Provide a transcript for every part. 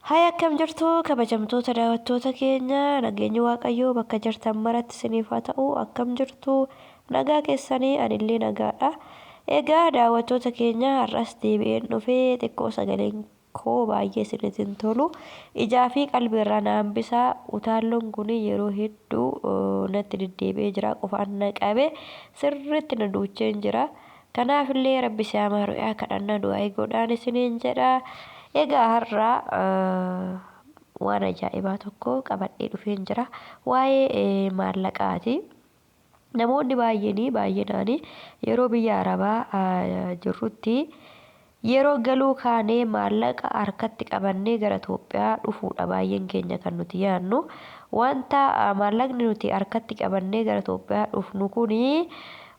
Haay akkam jirtu kabajamtoota daawwattoota keenya, nageenyi Waaqayyoo bakka jirtan maratti isiniif haa ta'u. Akkam jirtu, nagaa keessanii? Anillee nagaadha. Egaa daawwattoota keenya, har'as deebi'een dhufee. Xiqqoo sagaleen koo baay'ee isinitti hin tolu, ijaa fi qalbii irraa na hambisaa. Utaalloon kun yeroo hedduu natti deddeebi'ee jira, qofaan na qabe, sirriitti na duucheen jira. Kanaafillee Rabbi si haa maaru, yaa kadhannaa du'aa'ii godhaan isiniin jedha. Egaa har'a waan ajaa'ibaa tokko qabadhee dhufeen jira. Waa'ee maallaqaati. Namoonni baay'een baay'inaan yeroo biyya Arabaa jirrutti, yeroo galuu kaanee maallaqa harkatti qabannee gara Itoophiyaa dhufuudha baay'een keenya kan nuti yaadnu. Wanta maallaqni nuti harkatti qabannee gara Itoophiyaa dhufnu kuni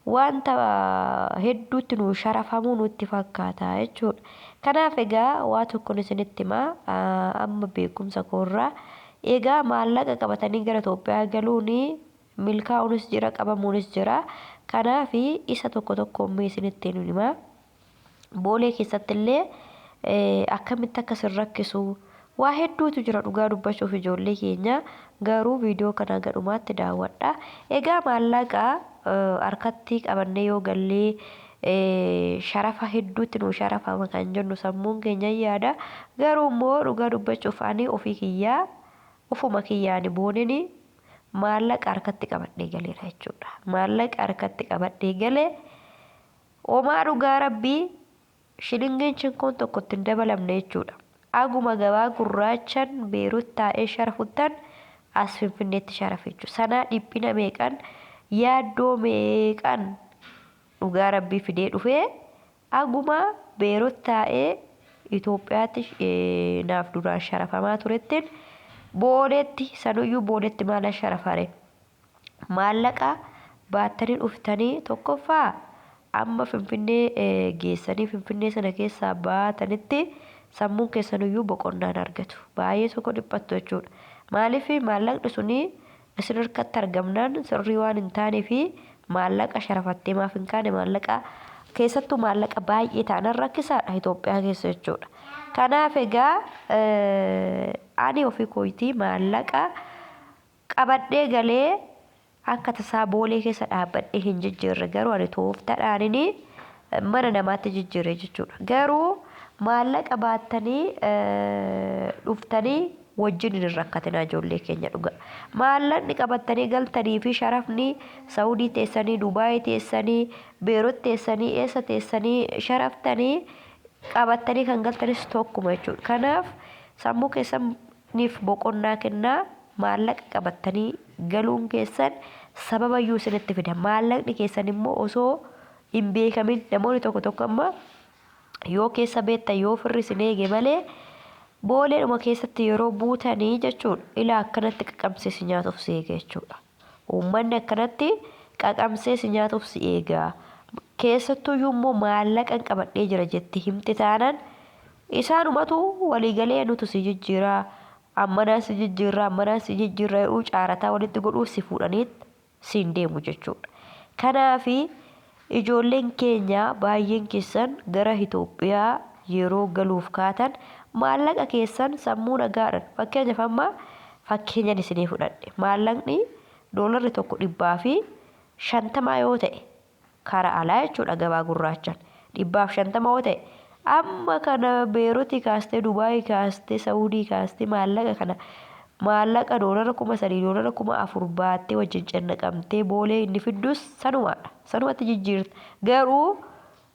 wanta hedduutti nu sharafamuu nutti fakkaata jechuudha. Kanaaf egaa waa tokkon isinitti himaa amma beekumsa koorraa. Egaa maallaqa qabatanii gara Itoophiyaa galuun milkaa'uunis jira, qabamuunis jira. Kanaaf isa tokko tokkoon mee isinitti himaa. Boolee keessatti illee akkamitti akka isin rakkisu waa hedduutu jira dhugaa dubbachuuf, ijoollee keenya. Garuu viidiyoo kana gadhumaatti daawwadha. Egaa maallaqa harkatti qabannee yoo gallee sharafa hedduutti nu sharafama kan jennu sammuun keenya yaada. Garuu immoo dhugaa dubbachuuf ani ofii kiyyaa ofuma kiyyaani booneni maallaqa harkatti qabadhee galeera jechuudha. Maallaqa harkatti qabadhee galee homaa dhugaa Rabbii shilingiin chinkoon tokko itti hin dabalamne jechuudha. Aguma gabaa gurraachan Beerut taa'ee sharafuttan as Finfinneetti sharafe jechuudha. Sanaa dhiphina meeqan, yaaddoo meeqan dhugaa Rabbii fidee dhufee, aguma Beerut taa'ee Itoophiyaatti naaf duraan sharafamaa turettin Booleetti, sanuyyuu Booleetti maalan sharafare? Maallaqa baattanii dhuftanii tokkoffaa amma Finfinnee geessanii Finfinnee sana keessaa baatanitti sammuun keessanuyyuu boqonnaan argatu. Baay'ee tokko dhiphattu jechuudha. Maaliif? Maallaqni suni isin harkatti argamnaan sirrii waan hin taaneef, maallaqa sharafattee maaf hin kaane, maallaqa keessattuu maallaqa baay'ee taanaan rakkisaadha Itoophiyaa keessa jechuudha. Kanaaf egaa ani ofii kootii maallaqa qabadhee galee akka tasaa Boolee keessa dhaabbadhee hin jijjiirre, garuu ani tooftaadhaanini mana namaatti jijjiirre jechuudha. Garuu maallaqa baattanii dhuftanii wajjin hin rakkatinaa, ijoollee keenya, dhugaa. Maallaqni qabattanii galtanii fi sharafni Saawudii teessanii, Dubaayii teessanii, Beerut teessanii, eessa teessanii sharaftanii qabattanii kan galtanis tokkuma jechuudha. Kanaaf sammuu keessaniif boqonnaa kennaa. Maallaqa qabattanii galuun keessan sababa iyyuu isinitti fida. Maallaqni keessan immoo osoo hin beekamin, namoonni tokko tokko amma yoo keessa beektan, yoo firri isin eege malee, Booleedhuma keessatti yeroo buutanii jechuudha, ilaa akkanatti qaqamsee si nyaatuuf si eega jechuudha. Uummanni akkanatti qaqamsee si nyaatuuf si eega. Keessattuyyuu immoo maallaqan qabadhee jira jetti himti taanaan, isaanumatu waliigalee nutu si jijjiiraa, ammanaan si jijjiirraa, ammanaan si jijjiirra jedhuu caarataa walitti godhuu si fuudhanii siin deemu jechuudha. Kanaafi ijoolleen keenya baay'een keessan gara Itoophiyaa yeroo galuuf kaatan maallaqa keessan sammuu nagaadhaan, fakkeenyaaf amma fakkeenyan isinii fudhadhe, maallaqni doolarri tokko 150 yoo ta'e karaa alaa jechuudha, gabaa gurraachaan 150 yoo ta'e, amma kana Beerutii kaastee, Dubaayii kaastee, Saawudii kaastee, maallaqa kana, maallaqa doolara 3000, doolara 4000 baattee wajjin cannaqamtee Boolee inni fiddus sanumaadha, sanumatti jijjiirta. Garuu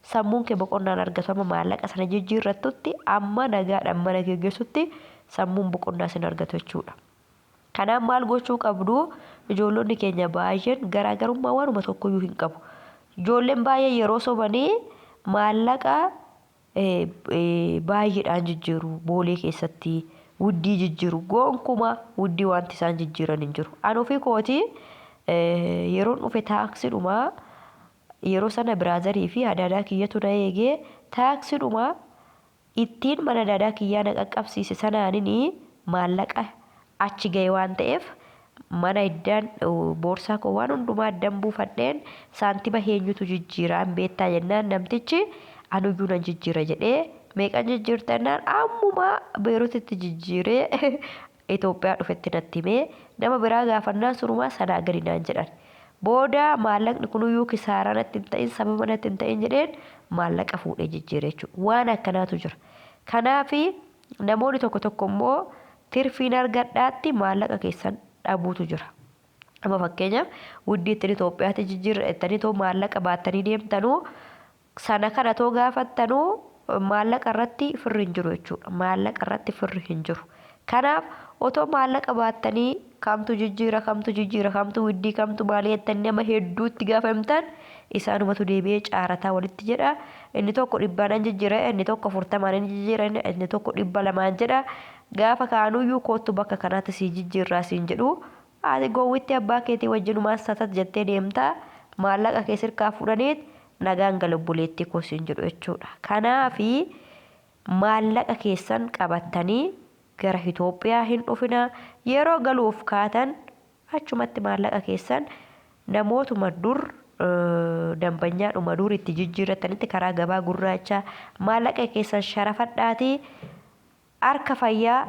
sammuun kee boqonnaan argatu. Amma maallaqa sana jijjiirrattutti, amma nagaadhaan mana kee geessutti sammuun boqonnaa sin argatu jechuudha. Kanaaf maal gochuu qabdu? Ijoollonni keenya baay'een garaagarummaa waanuma tokkoyyuu hin qabu. Ijoolleen baay'een yeroo sobanii maallaqa baay'eedhaan jijjiiru, Boolee keessatti wuddii jijjiiru, gonkumaa wuddii wanti isaan jijjiiran hin jiru. Ani ofii kootii yeroon dhufe taaksiidhuma yeroo sana biraazarii fi adaadaa kiyyatu na eegee, taaksiidhuma ittiin mana adaadaa kiyyaa na qaqqabsiise sanaanini maallaqa achi ga'e waan ta'eef, mana iddaan boorsaa koo waan hundumaa iddan buufadheen, saantima eenyutu jijjiiraa hin beektaa jennaan, namtichi anuyyuu nan jijjiira jedhee Meeqan jijjiirta jennaan ammuma Beerutitti jijjiiree Itoophiyaa dhufetti natti himee nama biraa gaafannaan sunumaa sanaa gadi naan jedhan. Booda maallaqni kunuyyuu kisaaraa natti hin ta'in sababa natti hin ta'in jedheen maallaqa fuudhee jijjiire jechuudha. Waan akkanaatu jira. Kanaafi namoonni tokko tokko immoo tirfiin argadhaatti maallaqa keessan dhabuutu jira. Amma fakkeenyaaf wuddii ittiin Itoophiyaatti jijjiirra jettanii too maallaqa baattanii deemtanuu sana kana too gaafattanuu maallaqa irratti firri hin jiru jechuudha. Maallaqa irratti firri hin jiru. Kanaaf otoo maallaqa baattanii kamtu jijjiira kamtu jijjiira kamtu widdii kamtu maalii jettanii nama hedduutti gaafa himtan isaanumatu deebi'ee caarataa walitti jedha. Inni tokko dhibbaanan jijjiira inni tokko afurtamaan jijjiira inni tokko 200n jedha. Gaafa kaanuyyuu koottu bakka kanaatti sii jijjiirraa siin jedhu. Ati gowwitti abbaa keetii wajjinumaan satat jettee deemta maallaqa kee sirkaa fuudhaniit nagaan gali obboleettii koo siin jedhu jechuudha. Kanaafi maallaqa keessan qabattanii gara Itoophiyaa hin dhufina. Yeroo galuuf kaatan achumatti maallaqa keessan namootuma dur dambanyaadhuma dur itti jijjiirrattanitti karaa gabaa gurraachaa maallaqa keessan sharafadhaatii harka fayyaa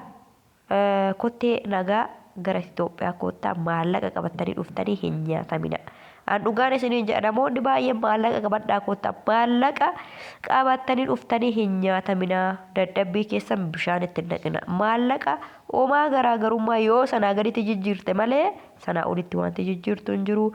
kottee nagaa gara Itoophiyaa koottaa maallaqa qabattanii dhuftanii hin nyaatamina. An dhugaan isiniin jedha namoonni baay'een maallaqa qabadhaa koottaa maallaqa qabattanii dhuftanii hin nyaatamina. Dadhabbii keessan bishaan itti hin naqina. Maallaqa homaa garaagarummaa yoo sanaa gaditti jijjiirte malee sanaa olitti wanti jijjiirtu hin jiru.